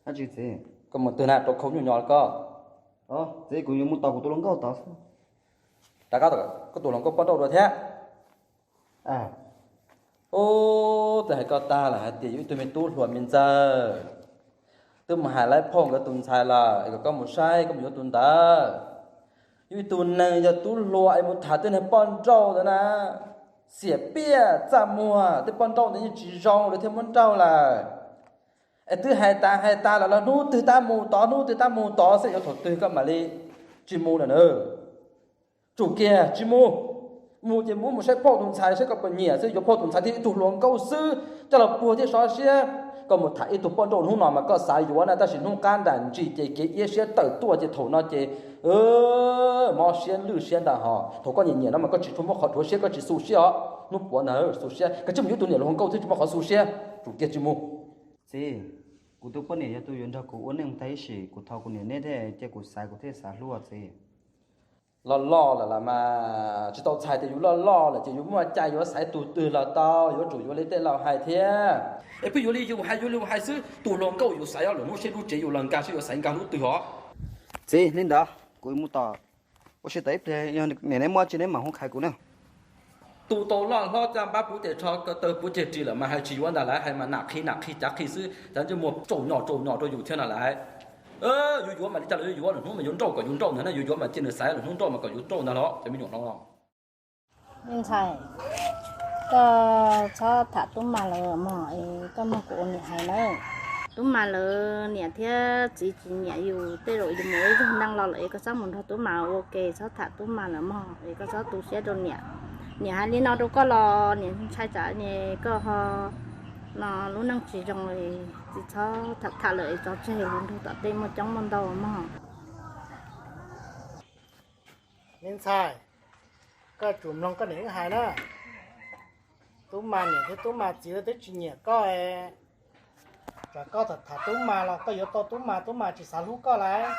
Txiv, koj mus twg na, rau khau nyuj nyo koj. Txiv, kuv yuav mus tos kuv tus hluas nkauj tod xwb. Rov qab tos koj tus hluas nkauj poj nrauj dua thiab. Ub, twb hais koj tag lawm hais tias yuav ib tug me tub hluas me ntxawg, twb mus hais lawv phauj nkawd tus ntxhais lawm es kom koj mus saib koj mus yuav tus ntawd. Yuav ib tug neeg yog tub hluas es mus tham tej neeg poj nrauj ntawd na, xiam piaj txaj muag, tej poj nrauj ntawd yeej tsis zoo lawv thiaj muab nrauj lawm. Es twb hais tas hais tas los los hnub twg tab mus tod hnub twg tab mus tod xwb, yuav thaum twg koj mam li tsis mus lawm na. Tsum kiag tsis mus. Mus ces mus mus saib phauj tus ntxhais saib koj puas nyiam xwb, yuav phauj tus ntxhais thiab ib tug hluas nkauj xwb coj los puag thiab sov siab. Koj mus tham ib tug poj nrauj hnub no mas koj xav yuav na, tab sis hnub qab nram ntsis ces kev iab siab tawm tuaj ces thaum no ces mob siab lwj siab ntag hos. Thaum koj nyiam nyiam no mas koj tsis tshua muaj qhov dhuav siab, koj tsis xu siab os. Hnub puav ntag xu siab, koj tsis mus yuav tus niam hluas nkauj thiab tsis muaj qhov xu siab, tsum kiag tsis mus. Txiv, kuv tus poj niam yog tus yuav nrog kuv ua neej tag ib sim, kuv thov kuv niam neb thiaj cia kuv xaiv kuv thiaj xav hlub txiv. Loj loj lawm los mas tsis tau txhais tias yus loj loj lawm ces yus muaj cai yuav xaiv tus twg los tau, yuav tsum yuav li tej laus hais thiab. Es pheej yuav li yus hais yuav li yus hais xwb, tus hluas nkauj yus xaiv os, lwm hnub seb lub tsev yus los nkag seb yuav xaiv nkag lub twg os. Txiv, li ntawd kuv mus tom ua si tau ib pliag, yog niam neb muaj tsi neb mam hu qhia kuv na. Tus tau loj hlob caj npab puv tes tsho ko taw puv ceg ris lawm mas hais tsis yuav ntag, lawv hais mas nam qhi nam qhi cav qhi xwb, cov ntsej muag tsaus nyom tsaus nyom rau yus thiab no lawv. Yus yuav mas li cas los yuav, lwm hnub mas yuav nrauj kom yus nrauj ntag na, yus yuav mas cia nws xaiv, lwm hnub nrauj mas kom yus nrauj ntag los cov me nyuam no. Me ntxhais, koj txhob tham tub mas lawv mog, es koj mloog kuv ua niam hais nawb. Tub mas lawv niam thiab txiv tsis nyiam yus, tej zaum yus mus ib zag neej los lawm es koj txhob mus nrog tub mas ua ke, txhob tham tub mas lawv mog, es koj txhob tu siab rau niam. Niam hais li no rau koj los niam ntshai tsam koj ho no lub neej tsis zoo, tsis txhob tham tham lawm es tso tseg, nrog tom tej muaj coob muaj ntau mog. Me ntxhais, koj tsum mloog koj niam wb hais na. Tub mas niam thiab tub mas txiv twb tsis nyiam koj, tsam koj tham tham tub mas los koj yuav tau tub mas, tub mas tsis xav hlub koj lawm.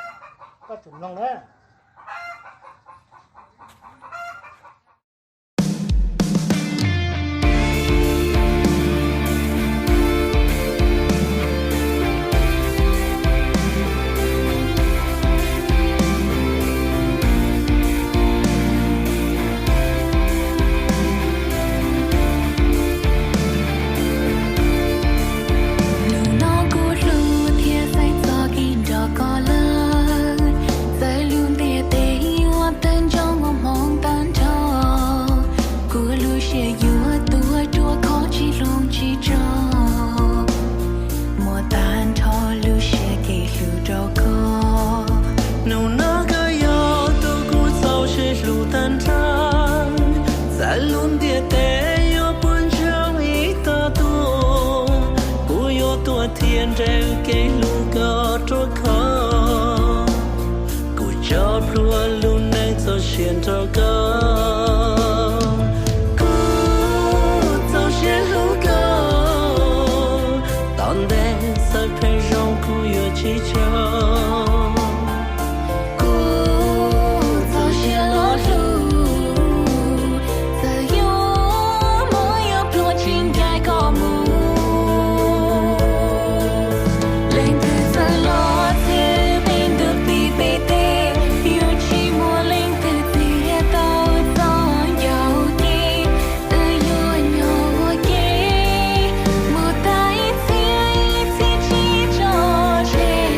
Koj tsum mloog na. Hnub no kuv hlub thiab xaiv txoj kev nrog koj lawm, txawm lub ntiaj teb yuav tawg ntsoog ua hmoov tag nrho, kuv lub siab yuav tuag rua qhov tsis hloov tsis tso, muaj tag nrho lub siab kev hlub rau koj. Hnub no koj yog tus kuv txaus siab hlub tag nrho, txawm lub ntiaj teb yuav puas ntsoog ib tog tuaj, kuv yuav tuag thiab nrog kev hlub koj rua koj. Kuv tso plhuav lub neej txaus siab nrog koj. Kuv txaus siab hlub koj, tom ntej txawm phem zoo kuv yuav tsis tso. Kuv txaus siab los hlub, txawm yuav mob yuav pluag tsis ncaim koj mus. Leej twg txawm los txhij peb ntuj teb peb teb, yuav tsis muaj leej twg txiav tau txoj ncauj kev. Wb yuav nyob ua ke mus tag ib txhiab ib txhiab tsis tso tseg.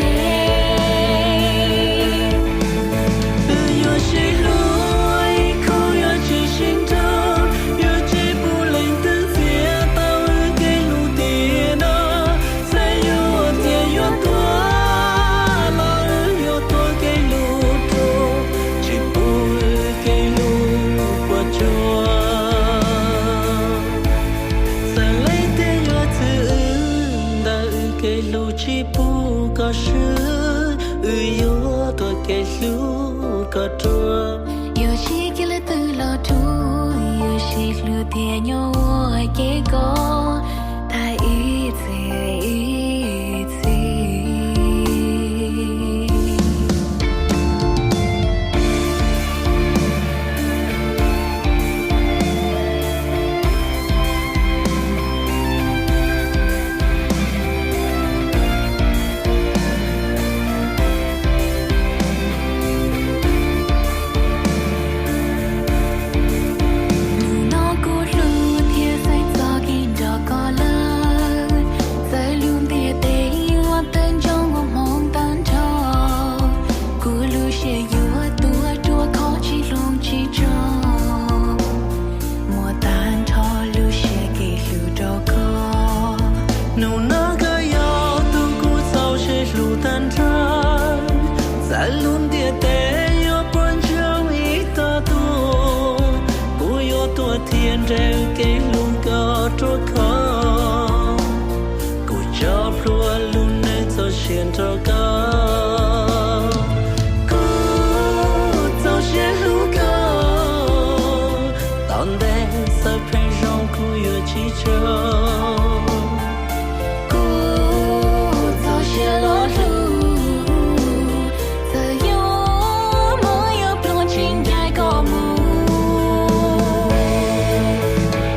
Wb yuav sib hlub, ib khub yuav tsis sib nrug, yuav tsis pub leej twg txiav tau wb kev hlub tiam no. Txawm yuav tias yuav tuag los wb yuav tuav kev hlub rau, tsis pub wb kev hlub puas tsuaj. Txawm leej twg yuav txwv wb ntawm wb kev hlub, tsis pub koj swb, wb yuav tuav kev hlub koj rua. Yuav tsis cia leej twg los rhuav, yuav sib hlub thiab nyob ua ke koj tag ib txhiab ib txhiab. thiab nrog kev hlub koj ruaj khov. Kuv tso plhuav lub neej txoj sia nrog koj. Kuv txaus siab hlub koj, tom ntej xav pheej zoo kuv yuav tsis tso. Kuv txaus siab los hlub, txawm yuav mob yuav pluag tsis ncaim koj mus.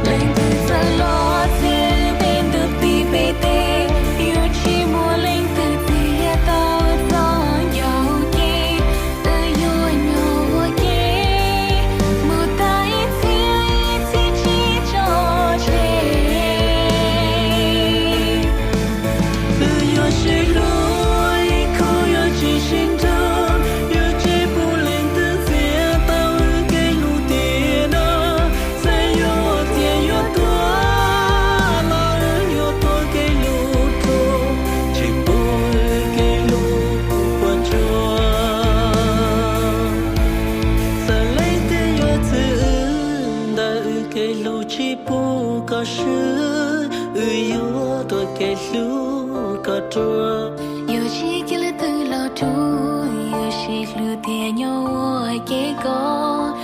Leej twg txawm los txhij peb ntuj teb peb teb, yuav tsis muaj leej twg txiav tau txoj ncauj kev. Wb yuav nyob ua ke mus tag ib txhiab ib txhiab tsis tso tseg. Wb yuav sib hlub ib khub yuav tsis sib nrug, yuav tsis pub leej twg txiav tau wb kev hlub tiam no. Txawm yuav tias yuav tuag los wb yuav tuav kev hlub rau, tsis pub wb kev hlub puas tsuaj. Txawm leej twg yuav txwv wb ntawm wb kev hlub tsis pub koj swb, wb yuav tuav kev hlub koj ruaj. Yuav tsis cia leej twg los rub, yuav sib hlub thiab nyob ua ke koj.